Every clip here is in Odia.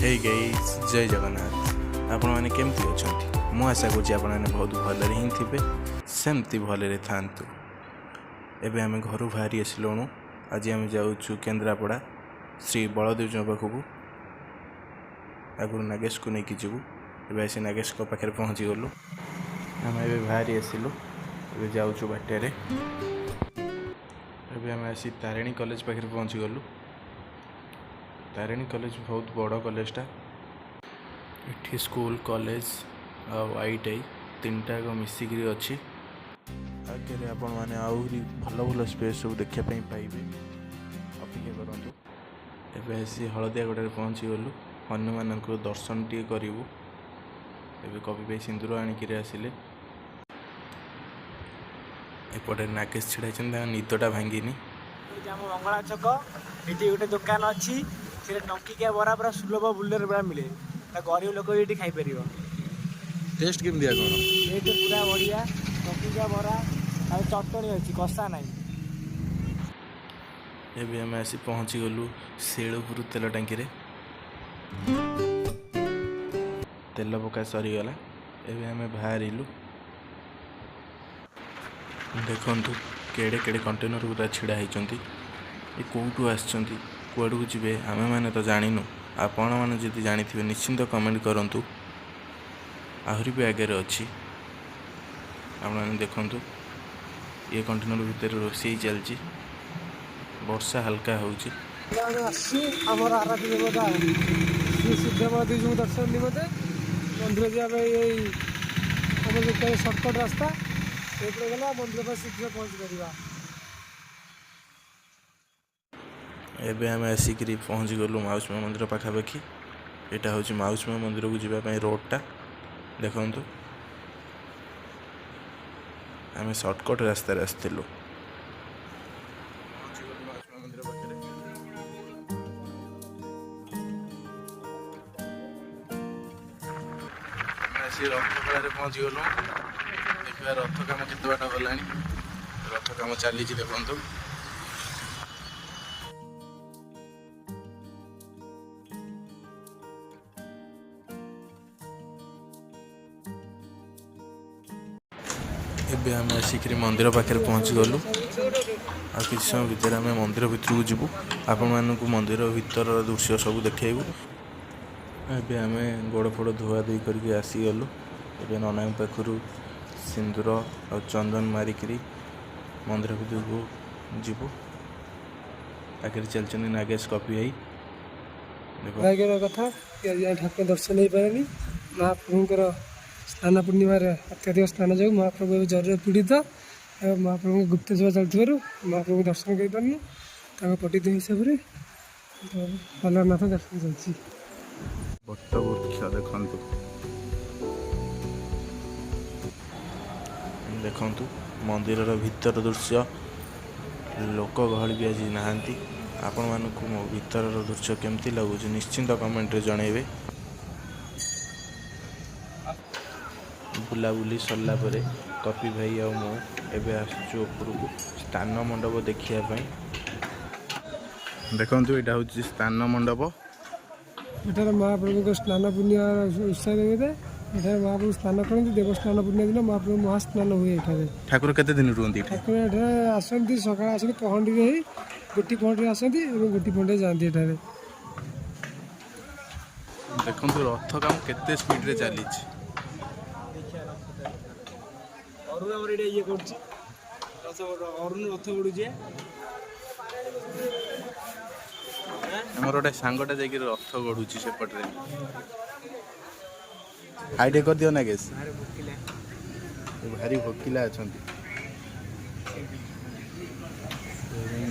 ହେଇ ଗାଇସ୍, ଜୟ ଜଗନ୍ନାଥ। ଆପଣମାନେ କେମିତି ଅଛନ୍ତି? ମୁଁ ଆଶା କରୁଛି ଆପଣମାନେ ବହୁତ ଭଲରେ ହିଁ ଥିବେ, ସେମିତି ଭଲରେ ଥାଆନ୍ତୁ। ଏବେ ଆମେ ଘରୁ ବାହାରି ଆସିଲୁଣୁ। ଆଜି ଆମେ ଯାଉଛୁ କେନ୍ଦ୍ରାପଡ଼ା ଶ୍ରୀ ବଳଦେବଜୀଙ୍କ ପାଖକୁ। ଆଗରୁ ନାଗେଶକୁ ନେଇକି ଯିବୁ। ଏବେ ଆସି ନାଗେଶଙ୍କ ପାଖରେ ପହଞ୍ଚିଗଲୁ। ଆମେ ଏବେ ବାହାରି ଆସିଲୁ, ଏବେ ଯାଉଛୁ ବାଟରେ। ଏବେ ଆମେ ଆସି ତାରିଣୀ କଲେଜ ପାଖରେ ପହଞ୍ଚିଗଲୁ। ତାରିଣୀ କଲେଜ ବହୁତ ବଡ଼ କଲେଜଟା। ଏଠି ସ୍କୁଲ, କଲେଜ ଆଉ ଆଇଟିଆଇ ତିନିଟା ଯାକ ମିଶିକିରି ଅଛି। ଆଗରେ ଆପଣମାନେ ଆହୁରି ଭଲ ଭଲ ସ୍ପେସ୍ ସବୁ ଦେଖିବା ପାଇଁ ପାଇବେ, ଅପେକ୍ଷା କରନ୍ତୁ। ଏବେ ଆସି ହଳଦିଆଗଡ଼ାରେ ପହଞ୍ଚିଗଲୁ। ହନୁମାନଙ୍କୁ ଦର୍ଶନ ଟିକେ କରିବୁ। ଏବେ କବି ଭାଇ ସିନ୍ଦୁର ଆଣିକିରି ଆସିଲେ। ଏପଟେ ନାଗେଶ ଛିଡ଼ା ହେଇଛନ୍ତି, ତାଙ୍କ ନିଦଟା ଭାଙ୍ଗିନି। ଏଇଠି ଆମ ମଙ୍ଗଳା ଛକ, ଏଠି ଗୋଟେ ଦୋକାନ ଅଛି। ସେଠି ଟଙ୍କିକିଆ ବରା ପୁରା ସୁଲଭ ମୂଲ୍ୟରେ ପୁରା ମିଳେ। ତା ଗରିବ ଲୋକ ବି ଏଠି ଖାଇପାରିବ। ଟେଷ୍ଟ କେମିତିଆ କ'ଣ? ଏଇଠି ପୁରା ବଢ଼ିଆ ଟଙ୍କିକିଆ ବରା ଆଉ ଚଟଣି ଅଛି, କଷା ନାହିଁ। ଏବେ ଆମେ ଆସି ପହଞ୍ଚିଗଲୁ ଶିଳପୁର ତେଲ ଟାଙ୍କିରେ। ତେଲ ପକା ସରିଗଲା, ଏବେ ଆମେ ବାହାରିଲୁ। ଦେଖନ୍ତୁ, କେଡ଼େ କେଡ଼େ କଣ୍ଟେନର ଗୁଡ଼ା ଛିଡ଼ା ହେଇଛନ୍ତି। ଏ କେଉଁଠୁ ଆସିଛନ୍ତି, କୁଆଡ଼କୁ ଯିବେ, ଆମେମାନେ ତ ଜାଣିନୁ। ଆପଣମାନେ ଯଦି ଜାଣିଥିବେ, ନିଶ୍ଚିନ୍ତ କମେଣ୍ଟ କରନ୍ତୁ। ଆହୁରି ବି ଆଗରେ ଅଛି, ଆପଣମାନେ ଦେଖନ୍ତୁ। ଏ କଣ୍ଟେନର ଭିତରେ ରୋଷେଇ ଚାଲିଛି। ବର୍ଷା ହାଲକା ହେଉଛି। ଆମେ ଆସିଛୁ ଆମର ଆରାଧ୍ୟ ଦେବତା ଶ୍ରୀ ସୂର୍ଯ୍ୟ ମହାଦେବଙ୍କୁ ଦର୍ଶନ ନିମନ୍ତେ। ମନ୍ଦିର ଯିବା ପାଇଁ ଏଇ ଆମର ଯେଉଁ ସର୍ଟକଟ୍ ରାସ୍ତା, ସେଇପଟେ ଗଲେ ମନ୍ଦିର ପାଇଁ ଶୀଘ୍ର ପହଞ୍ଚି ପାରିବା। ଏବେ ଆମେ ଆସିକିରି ପହଞ୍ଚିଗଲୁ ମାଉସୀ ମା ମନ୍ଦିର ପାଖାପାଖି। ଏଇଟା ହେଉଛି ମାଉସୀ ମା ମନ୍ଦିରକୁ ଯିବା ପାଇଁ ରୋଡ଼ଟା। ଦେଖନ୍ତୁ, ଆମେ ସର୍ଟକଟ୍ ରାସ୍ତାରେ ଆସିଥିଲୁ। ପହଞ୍ଚିଗଲୁ ମାଉସୀ ମା ମନ୍ଦିର ପାଖରେ। ଆମେ ଆସି ରଥଖଳାରେ ପହଞ୍ଚିଗଲୁ। ଦେଖିବା ରଥ କାମ କେତେ ବାଟ ଗଲାଣି। ରଥ କାମ ଚାଲିଛି, ଦେଖନ୍ତୁ। ଏବେ ଆମେ ଆସିକିରି ମନ୍ଦିର ପାଖରେ ପହଞ୍ଚିଗଲୁ। ଆଉ କିଛି ସମୟ ଭିତରେ ଆମେ ମନ୍ଦିର ଭିତରକୁ ଯିବୁ। ଆପଣମାନଙ୍କୁ ମନ୍ଦିର ଭିତରର ଦୃଶ୍ୟ ସବୁ ଦେଖେଇବୁ। ଏବେ ଆମେ ଗୋଡ଼ ଫୋଡ଼ ଧୁଆ ଧୁଇ କରିକି ଆସିଗଲୁ। ଏବେ ନନାଙ୍କ ପାଖରୁ ସିନ୍ଦୁର ଆଉ ଚନ୍ଦନ ମାରିକିରି ମନ୍ଦିର ଭିତରକୁ ଯିବୁ। ଆଗରେ ଚାଲିଛନ୍ତି ନାଗେଶ, କପି ଭାଇ, ଦେଖ। ଭାଗ୍ୟର କଥା କି ଆଜି ଯାଏଁ ଠାକୁର ଦର୍ଶନ ହେଇପାରେନି। ମହାପ୍ରଭୁଙ୍କର ସ୍ନାନ ପୂର୍ଣ୍ଣିମାରେ ଅତ୍ୟଧିକ ସ୍ନାନ ଯୋଗୁଁ ମହାପ୍ରଭୁ ଏବେ ଜ୍ୱରରେ ପୀଡ଼ିତ ଏବଂ ମହାପ୍ରଭୁଙ୍କ ଗୁପ୍ତ ସେବା ଚାଲିଥିବାରୁ ମହାପ୍ରଭୁଙ୍କୁ ଦର୍ଶନ କରିପାରୁନୁ। ତାଙ୍କ ପଟିତ ହିସାବରେ ଅଲାରନାଥ ଦର୍ଶନ ଚାଲିଛି। ବଟ ବୃକ୍ଷ ଦେଖନ୍ତୁ, ଦେଖନ୍ତୁ ମନ୍ଦିରର ଭିତର ଦୃଶ୍ୟ। ଲୋକ ଗହଳି ବି ଆଜି ନାହାନ୍ତି। ଆପଣମାନଙ୍କୁ ମୋ ଭିତରର ଦୃଶ୍ୟ କେମିତି ଲାଗୁଛି, ନିଶ୍ଚିନ୍ତ କମେଣ୍ଟରେ ଜଣାଇବେ। ବୁଲାବୁଲି ସରିଲା ପରେ କପି ଭାଇ ଆଉ ମୁଁ ଏବେ ଆସୁଛୁ ଉପରକୁ ସ୍ଥାନ ମଣ୍ଡପ ଦେଖିବା ପାଇଁ। ଦେଖନ୍ତୁ, ଏଇଟା ହେଉଛି ସ୍ଥାନ ମଣ୍ଡପ। ଏଠାରେ ମହାପ୍ରଭୁଙ୍କ ସ୍ନାନ ପୂର୍ଣ୍ଣିମାର ଉତ୍ସବ ହୋଇଥାଏ। ଏଠାରେ ମହାପ୍ରଭୁ ସ୍ନାନ କରନ୍ତି। ଦେବସ୍ନାନ ପୂର୍ଣ୍ଣିମା ଦିନ ମହାପ୍ରଭୁ ମହାସ୍ନାନ ହୁଏ ଏଠାରେ। ଠାକୁର କେତେ ଦିନ ରୁହନ୍ତି ଏଠି? ଠାକୁର ଏଠାରେ ଆସନ୍ତି, ସକାଳେ ଆସନ୍ତି ପହଣ୍ଡିରେ ହେଇ, ଗୋଟି ପହଣ୍ଡିରେ ଆସନ୍ତି ଏବଂ ଗୋଟି ପହଣ୍ଡିରେ ଯାଆନ୍ତି ଏଠାରେ। ଦେଖନ୍ତୁ, ରଥ କାମ କେତେ ସ୍ପିଡରେ ଚାଲିଛି। ଅରୁଣ ଆମର ଏଇଟା ଇଏ କରୁଛି ରଥ। ଅରୁଣ ରଥ ଗଡୁଛି। ଆମର ଗୋଟେ ସାଙ୍ଗଟା ଯାଇକି ରଥ ଗଢୁଛି ସେପଟରେ। ଆଇଡ଼ିଆ କରିଦିଅ ନାଗେଶ। ଭାରି ଭୋକିଲା। ଏ ଭାରି ଭୋକିଲା ଅଛନ୍ତି।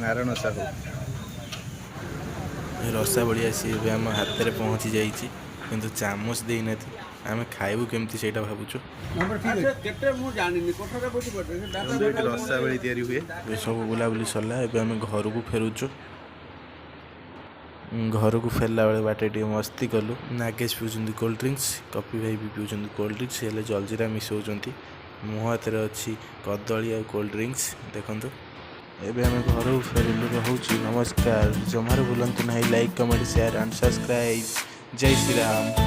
ନାରାୟଣ ସାହୁ। ଏ ରସାବଳି ଆସି ଏବେ ଆମ ହାତରେ ପହଞ୍ଚି ଯାଇଛି, କିନ୍ତୁ ଚାମଚ ଦେଇନାହାନ୍ତି। ଆମେ ଖାଇବୁ କେମିତି, ସେଇଟା ଭାବୁଛୁ। କେତେ ମୁଁ ଜାଣିନି, କୋଠରେ ବୁଝିପାରୁଛ। ଏଠି ରସାବଳି ତିଆରି ହୁଏ। ଏ ସବୁ ବୁଲାବୁଲି ସରିଲା, ଏବେ ଆମେ ଘରକୁ ଫେରୁଛୁ। ଘରକୁ ଫେରିଲା ବେଳେ ବାଟରେ ଟିକେ ମସ୍ତି କଲୁ। ନାଗେଶ ପିଉଛନ୍ତି କୋଲ୍ଡ ଡ୍ରିଙ୍କସ୍, କପି ଭାଇ ବି ପିଉଛନ୍ତି କୋଲ୍ଡ ଡ୍ରିଙ୍କସ୍, ହେଲେ ଜଲଜିରା ମିଶାଉଛନ୍ତି। ମୋ ହାତରେ ଅଛି କଦଳୀ ଆଉ କୋଲ୍ଡ ଡ୍ରିଙ୍କସ୍, ଦେଖନ୍ତୁ। ଏବେ ଆମେ ଘରକୁ ଫେରିଲୁ। ରହୁଛି, ନମସ୍କାର। ଜମାରୁ ଭୁଲନ୍ତୁ ନାହିଁ, like, comment, share and subscribe. Jay Shriram.